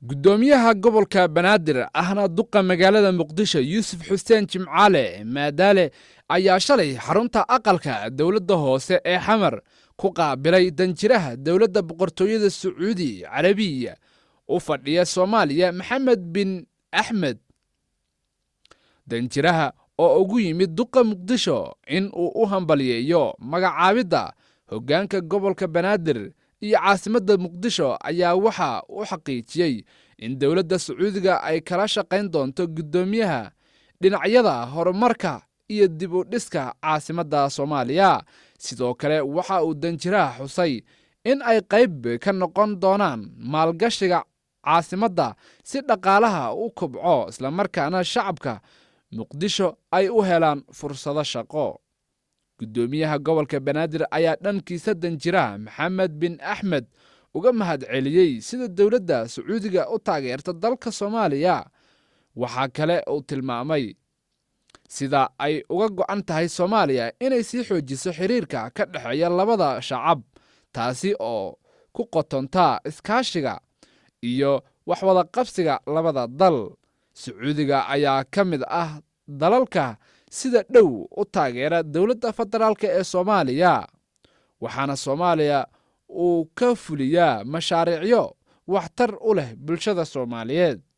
Guddoomiyaha gobolka Banaadir, ahna duqa magaalada Muqdisho, Yuusuf Xuseen Jimcaale Maadaale, ayaa shalay xarunta aqalka dowladda hoose ee Xamar ku qaabilay danjiraha dowladda Boqortooyada Sacuudi Carabiya u fadhiya Soomaaliya, Maxamed bin Axmed. Danjiraha oo ugu yimid duqa Muqdisho in uu u hambalyeeyo magacaabidda hoggaanka gobolka Banaadir iyo caasimadda Muqdisho ayaa waxa uu xaqiijiyey in dowladda Sacuudiga ay kala shaqayn doonto guddoomiyaha dhinacyada horumarka iyo dib u dhiska caasimadda Soomaaliya. Sidoo kale waxa uu danjiraha xusay in ay qayb ka noqon doonaan maalgashiga caasimadda si dhaqaalaha u kobco, islamarkaana shacabka Muqdisho ay u helaan fursado shaqo. Guddoomiyaha gobolka Banaadir ayaa dhankiisa danjiraha Maxamed bin Axmed uga mahadceliyey sida dowladda Sacuudiga u taageerta dalka Soomaaliya. Waxaa kale uu tilmaamay sida ay uga go'an tahay Soomaaliya inay sii xoojiso xiriirka ka dhexeeya labada shacab, taasi oo ku qotontaa iskaashiga iyo waxwada qabsiga labada dal. Sacuudiga ayaa ka mid ah dalalka sida dhow u taageera dowladda federaalka ee Soomaaliya, waxaana Soomaaliya uu ka fuliyaa mashaariicyo waxtar u leh bulshada Soomaaliyeed.